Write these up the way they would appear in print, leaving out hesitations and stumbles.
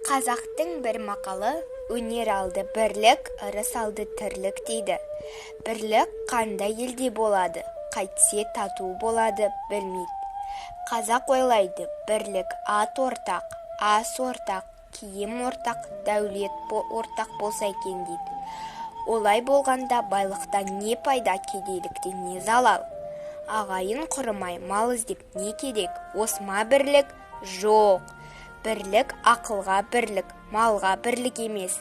Қазақтың бір мақалы: өнер алды бірлік, ырыс алды тірлік дейді. Бірлік қандай елде болады, қайтсе тату болады, білмейді. Қазақ ойлайды, бірлік ат ортақ, ас ортақ, киім ортақ, дәулет ортақ болса екен дейді. Олай болғанда байлықтан не пайда, кедейліктен не залал? Ағайын құрымай мал іздеп не керек? Осы ма бірлік? Жоқ. Бірлік ақылға бірлік, малға бірлік емес.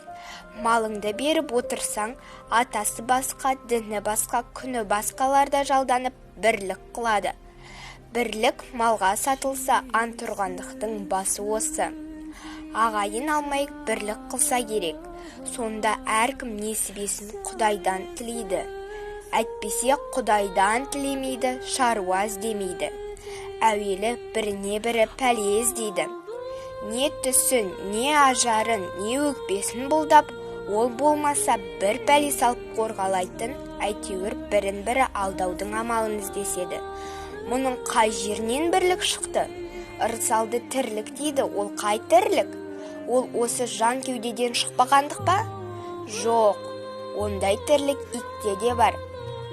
Малыңды беріп отырсаң, атасы басқа, діні басқа, күні басқаларда жалданып бірлік қылады. Бірлік малға сатылса, антұрғандықтың басы осы. Ағайын алмай бірлік қылса керек. Сонда әркім несібесін Құдайдан тілейді. Әйтпесе Құдайдан тілемейді, шаруа іздемейді. Әуелі біріне бірі пәле іздейді. Не түсін, не ажарын, не өкпесін бұлдап, ол болмаса бір пәле салып қорғалайтын, әйтеуір бірін-бірі алдаудың амалын іздеседі. Мұның қай жерінен бірлік шықты? Ырыс алды тірлік дейді, ол қай тірлік? Ол осы жан кеудеден шықпағандық па? Жоқ, ондай тірлік итте де бар.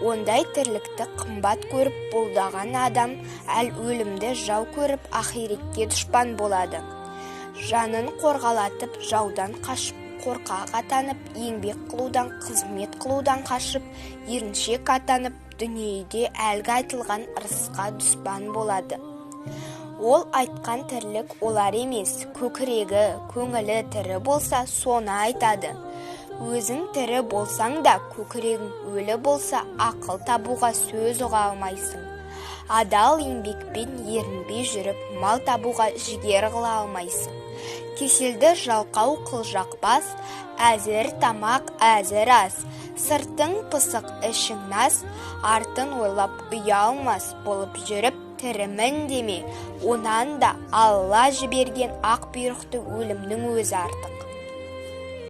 Ондай тірлікті қымбат көріп бұлдаған адам әл өлімді жау көріп ақиретке дұшпан болады. Жанын қорғалатып, жаудан қашып, қорқақ атанып, еңбек қылудан, қызмет қылудан қашып, еріншек атанып, дүниеде әлгі айтылған ырысқа дұшпан болады. Ол айтқан тірлік олар емес, көкірегі, көңілі тірі болса, соны айтады. Өзің тірі болсаң да, көкірегің өлі болса, ақыл табуға сөз ұға алмайсың. Адал еңбекпен ерінбей жүріп, мал табуға жігер қыла алмайсың. Кеселді жалқау қылжақпас, әзір тамақ, әзір ас. Сыртың пысық, ішің нас, артын ойлап ұялмас болып жүріп, тірімін деме. Онан да Алла жіберген ақ бұйрықты өлімнің өзі артық.